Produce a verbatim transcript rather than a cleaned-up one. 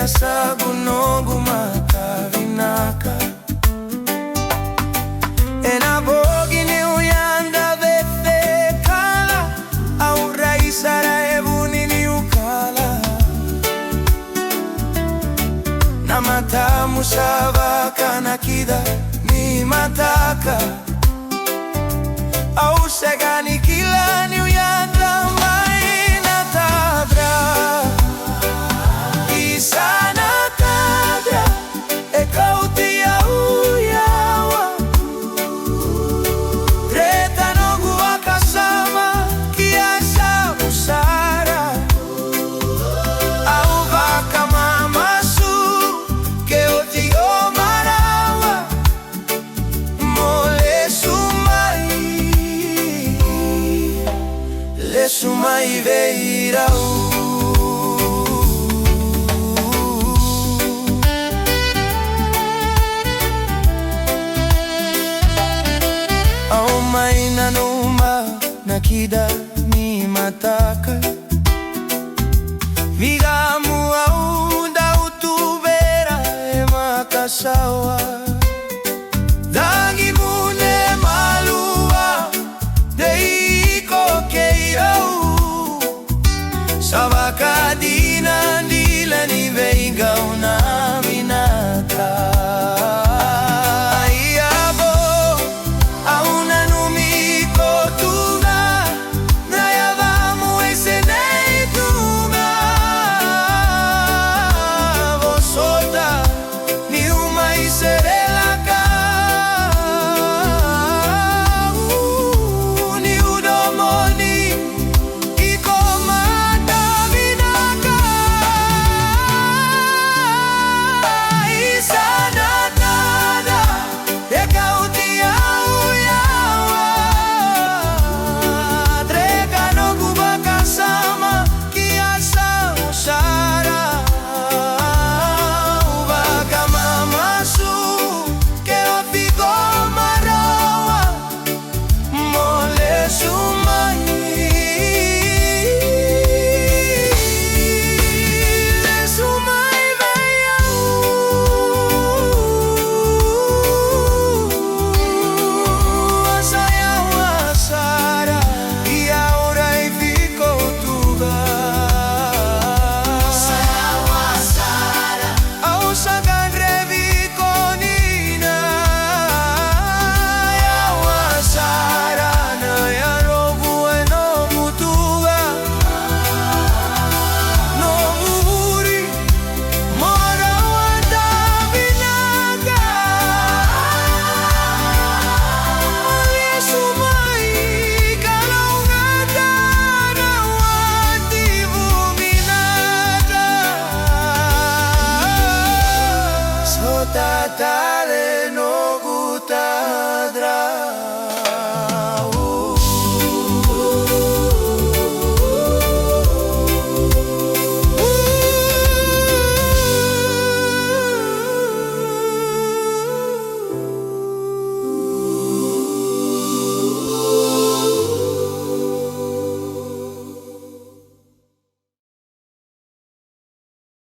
Sa qu noqu matavinaka. Ena bogi niu yadra vecekala, au rai sara e vuni niu kala. Na matamu sa vakanakida ni mataka. Au sega ni kila niu yadra mai na tadra. Isa na tadra e kauti au yawa. Reta noqu vakasama ki a sa musara. Au vakamamasu ke oti o marawa. Mo lesu mai, lesu mai vei rau. Au mai nanuma na kida ni mataka. Vigamu au dau tuvera e makasawa. Cagi mune malua dei iko kei au. Sa vakadina dila ni veigauna vinaka. Ia vo Au nanumi iko tu ga, na yavamu e se nei tu ga. Vosota, niu mai serelaka. Niu domoni iko matavinaka. Isa na tadra e kauti au yawa. Treka noqu vakasama ki a sa musara. Au vakamamasu ke o tiko marawa. Mo lesu mai, lesu mai vei au. Sa yawa sara, ia au rai vei iko tu ga. Sa yawa sara. Au sa gadrevi iko ni na yawa sara, na yarovu e nomu tu ga. Nomu vuri, mo rawata vinaka. Lesu mai, kalougata na watimu vinaka. Sota tale